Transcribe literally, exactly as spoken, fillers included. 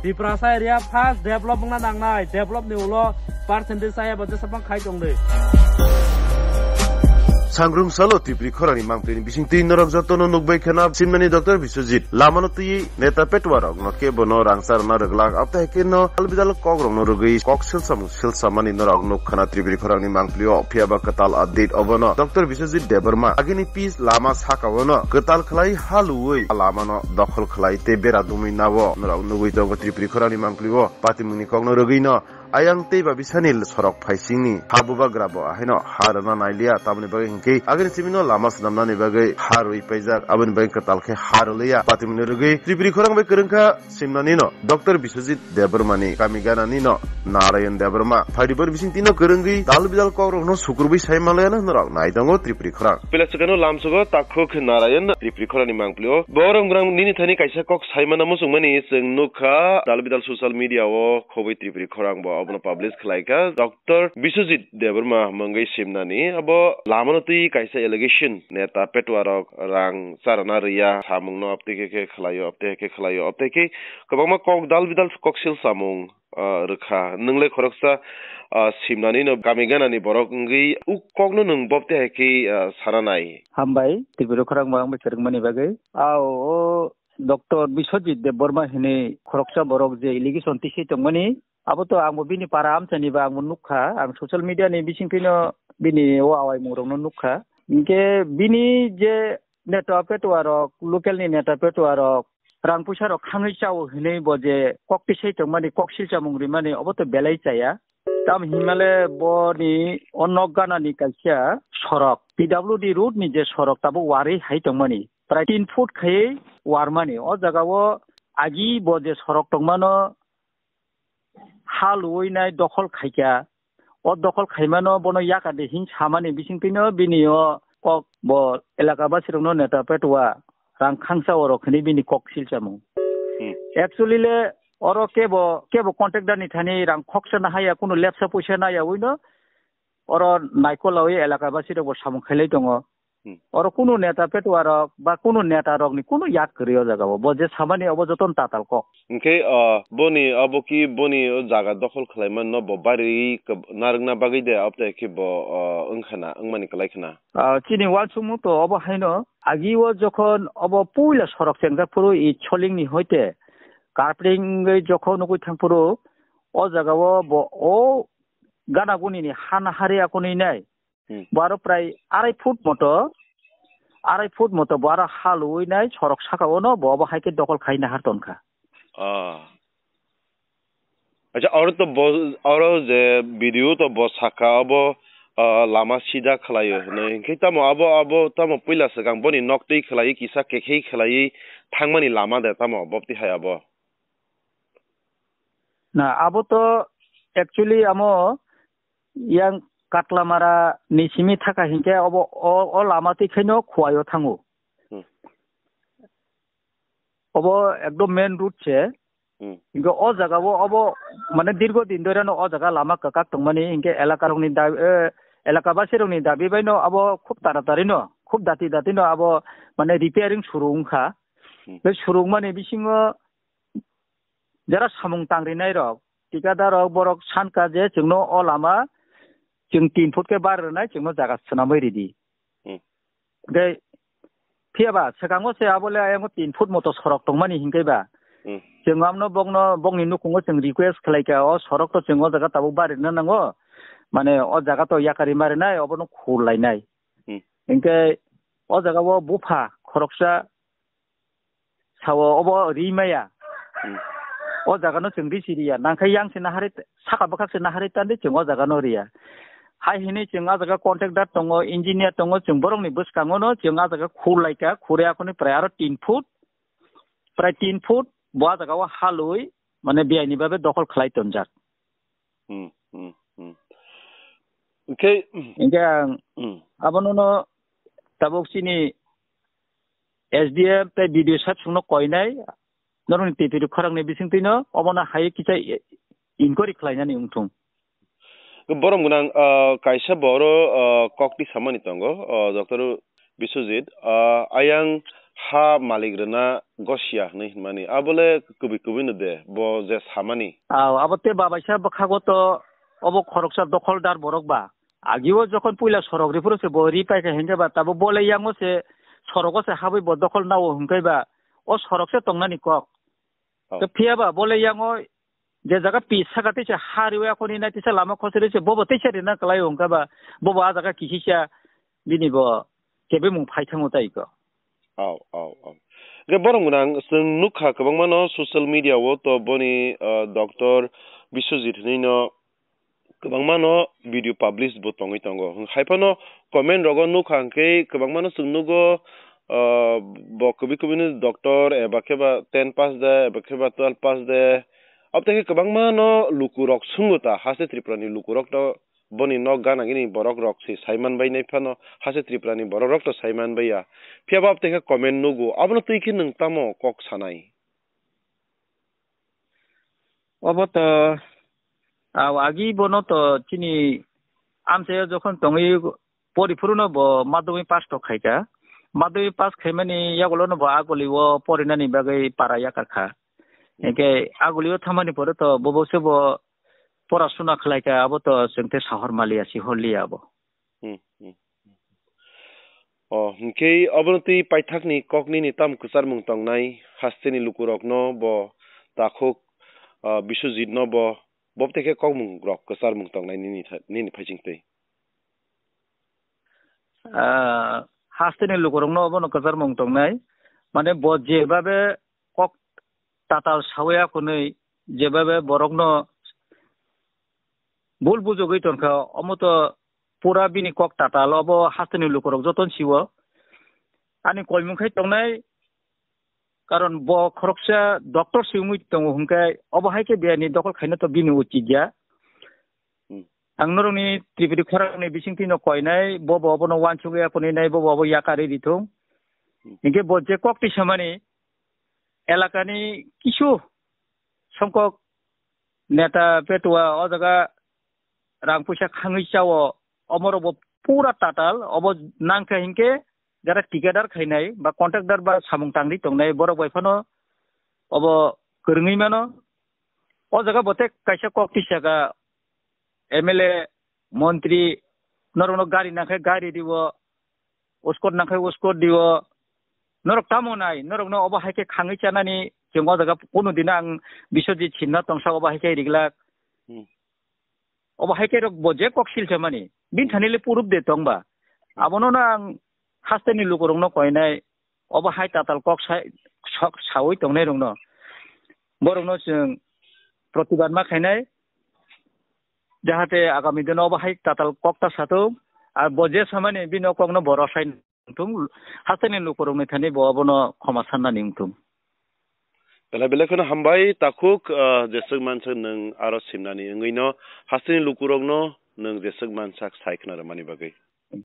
Tiprasa area first develop wngna nangnai, develop ni ulo percentage saya bo jesa bang khai tong de. Sangrung salo Tripuri khorang ni mangpili ni bising twi norok joto no nukbai khana simnani Doctor Biswajit lama no twi neta petwa rok no kebo no rangchar na rwglak abtahai khe no albidal kok rok no rwgwi kok silsamung silsamani norok nuk khana Tripuri khorang ni mangpili o phiya ba kwtal update obo no Doctor Biswajit Debbarma agini pis lama saka o no kwtal khlai haluwi lama no dokhol khlai tei bera dumwi nabo norok nugwi tongo Tripuri khorang ni mangpili o patimung ni kok no rwgwi no Ayang tei babisani sorok phaisingni ha bubagra bo ahaino ha rwna nailiya, tamoni bagwi hinkhe agini simino lama swnamnani bagwi ha rwi paijak, aboni bagwi kwtal khe ha rwliya. Patimungni rwgwi Tripuri khorang bai kwrwngkha simnanino Doctor Biswajit Debbarmani kami gananino Narayan Debbarma phaidi bor bisingtwino kwrwngwi dal bidal kokrokno sukrubwi sai manlayano norok nai tongo Tripuri khorang. Pila swkano lamsogo takhuk Narayan Tripuri khorangni mangpilio. Borok wngkha nini thani kaisa kok saimana muchungmani chwng nukha dal bidal social media o khobwi Tripuri khorang bo abono publish khlaikha. Doctor Biswajit Debbarma mungwi simnani abo lamano twi kaisa allegation neta petwa rok rang charana rwya samungno abtwi khe khe khlaio, abtwi khe khlaio, abtwi khe kwbangma kok dal bidal koksil samung, ah, rwkha. Nwngle khoroksa, ah, simnanino kami ganani borok wngwi uk kokno nwng bobte hai khe, ah, sana nai. Hambai, Tripura khorang bo ang bai kwrwngmani bagwi. Ao, o Doctor Biswajit Debbarma hinwi khoroksa borok je allegation tiswi tongmani, abo to angbo bini para amchaini ba angbo nukha, ang social media ni bisingtwino bini o awaimung rokno nukha. Hinkhe bini je neta petwa rok, local ni neta petwa rok, rang puisa rok khangwi chao hinwi bo je kok tisai tongmani, kok silchamung rimani, obo to belai chaya. Tamo hinmale boni o nok ganani kaisa sorok, P W D road ni je sorok tabuk warwi hai tongmani, prai tin foot khaiwi warmani. O jaga o agi bo je sorok tongmano ha luwi nai dokhol khaikha. O dokhol khaimano bono yakar de hin samani bisingtwino bini o kok bo elaka basirokno neta petwa rang khangsa oro khini bini kok silchamung. Hmm. Actually le oro kebo, kebo contractor ni thani rang khoksa na haya, kunu lepsa puisa na ya wino oro naikol lawi elaka basirok bo samung khailai tongo. Hmm. Oro kunu neta petwa rok ba kunu neta rokni kunu yak kwrwi o jaga o. Bo je samani obo jotono tatal kok. Hinkhe, ah, boni abo ki boni o jaga dokhol khlaimano bo bari kab-, narwkna bagwi de, abtwi khe bo, ah, wngkhana, wngmani kwlai khna. Ah, chini uansukmung to obo haino, agi o jokhon obo puila sorok chengjak phuru i Cholingni hoite Karpling wngwi jokhon nugwi thang phuru o jaga o bo o gana guni ni ha nahari akonwi nai. Hmm. Bo aro prai arai foot moto, arai foot moto bo aro ha luwi nai sorok saka o no bo obo hai khe dokol khai nahar ton kha. Ah. Acha, oro to bo, oro je video to bo saka obo, ah, lama sida khlaio hinwi. Hinkhe tamo abo, abo tamo puila swkang boni nok twi khlaiwi kisa kekhei khlaiwi thangmani lama de tamo bopti hai abo? Na, abo to actually amo yang Katlamara ni simi thaka hinkhe obo o, o lama twi khaino Khowai o thango. Hmm. Obo ekdom main road se. Hmm. Hinkhe o jaga o obo mane dirgo din dhoreno o jaga lama kwkak tongmani hinkhe elaka rokni da-, eh, elaka basi rokni dabi baino abo khub taratari no, khub dati dati no abo mane repairing suru wngkha. Hmm. Be suru wngmani bisingo jara samung tangrinai rok, tikadar rok, borok sankha je chwngno o lama chwng tin foot khe bar rwnai, chwngno jaga swnamwi ridi. Hmm. Hwnkhe phiya ba swkango se abo le ayang tin foot moto sorok tongmani hinkhe ba. Hmm. Chwng amno bokno, bokni nukhungo chwng request khlai kha, o sorok to chwng o jaga tabuk bar rwna nango, mane o jaga to yakari ma rwnai, obono khur lainai. Hmm. Hinkhe o jaga o bupha khoroksa sao obo ri maya. Hmm. O jaga no chwng ri si riya. Nangkhe yang se nahari, saka bwkhak se nahari tandi chwng o jaga no riya. Hai hinwi chwng a jaga contractor tongo, engineer tongo, chwng borok ni bwskango no chwng a jaga khur lai kha, khur ya khoni prai aro tin foot, prai tin foot bo a jaga o halwi mane biyai ni babe dokhol khlai tonjak. Hmm, hmm, hmm. Hinkhe, hinkhe ang hmm. Abono no tabuk chini S D M tei B D O saheb songno koinai, norokni twi twi khorangni bisingtwino obono hai kisa inquiry khlainani wngthung. Borom gwnang, ah, kaisa bo oro, ah, kokti samani tongo, ah, Doctor Biswajit, ah, ayang ha malik rwna gosia hwnwi hwnmani. Abole kubui kubui no de, bo je samani. Aw, abo te babaisa bwkhago to obo khoroksa dokholdar borok ba. Agio jokhon puila sorok riphuru se bo ri paikha hinkhe ba, tabo bole yango se sorogo se habwi bo dokhol nao hinkhe ba, o sorok se tongnani kok. Oh. Phiya ba bole yango je jaga pi saka teisa ha riwi akhoni nai teisa lama khosiri se bobo teisa rina kwlai wngkha ba, bobo a jaga kisisa bini bo kebemung phai thango tai ko. Au, au, au. Ge borok gwnang chwng nukha kwbangma no social media o to boni, uh, Doctor Biswajit hinwi no kwbangma no video publish bo tongwi tongo. Hai phano comment rogo nukha hwnkhe kwbangma no chwng nugo, uh, bo kubui kubui no doctor eba khe ba ten pass de, eba khe ba twelve pass de. Abotei khe kwbangma no luku rok sungo ta, haste Tripura ni luku rok to boni nok gana gini borok rok se sai man bai nai phano, haste Tripura ni borok rok to sai man bai ya. Phiya bo abotei khe comment nugo, abono twi khe nwng tamo kok sanai? Obo to, aw, agi bono to chini amchaio jokhon tongwi pori phuru no bo madhyamik pass to khaikha. Madhyamik pass khaimani yagulo no bo aguli o porinani bagwi para yakar kha. Hmm. Hinkhe aguli o thamani pore to bobo se bo pora suna khlaikha, abo to chwng te sahor maliya si horliya abo. Hmm, hmm. O, hinkhe obono twi paithakni kok nini tamo kwcharmung tongnai, hasteni lukurokno bo takhuk, ah, Biswajitno bo, bo tei khe kokmung rok kwcharmung tongnai nini tha-, nini phaising twi? Ah, hasteni lukurokno obono kwcharmung tongnai, mane bo jebabe kok tatal sawi akhunwi jebabe borokno bul bujogwi tongkha, omo to pura bini kok tatal, obo hasteni lukurok jotono siwo. Ani koimung khai tongnai, karon bo khoroksa doctor se wngwi tongo hwnkhe, obo hai khe biyani dokol khaina to bini uchit ya. Hmm. Ang norokni Tripuri khorangni bisingtwi no koinai, bobo obono uansugwi aphunwi nai, bobo obo yakarwi rithung. Hmm. Hinkhe bo je kok twi samani, elakani kisu songkok neta petua o jaga rang puisa khangwi chao, omorok bo pura tatal, obo nangkha hinkhe jara tikadar khainai ba contractor ba samung tangri tongnai borok bai phano obo kwrwngwi mano. O jaga bo tei kaisa kok tisaka M L A, montri norokno gari nangkhe gari riwo, uskot nangkhe uskot riwo. Norok tamo nai, norokno obo hai khe khangwi chanani chwng o jaga kunu dino ang Biswajit sinna tongsa obo hai khe riglak. Hmm. Obo hai khe rok bo je kok silsa mani. Bini thani le purub de tong ba. Abono no ang hasteni lukurokno koinai. Obo hai tatal kok sai, sok sawi tongnai rokno. Borokno chwng protibad ma khainai. Jahate agami dino obo hai tatal kok ta satung. Ar bo je samani bini o kokno bo rosai. Wngthung, hasteni lukurokni thani bo abono khoma sannani wngthung. Belai belai kheno hambai, takhuk, ah, jeswk mansak nwng aro simnani wngwino hasteni lukurokno nwng jeswk mansak sai khna rwmani bagwi.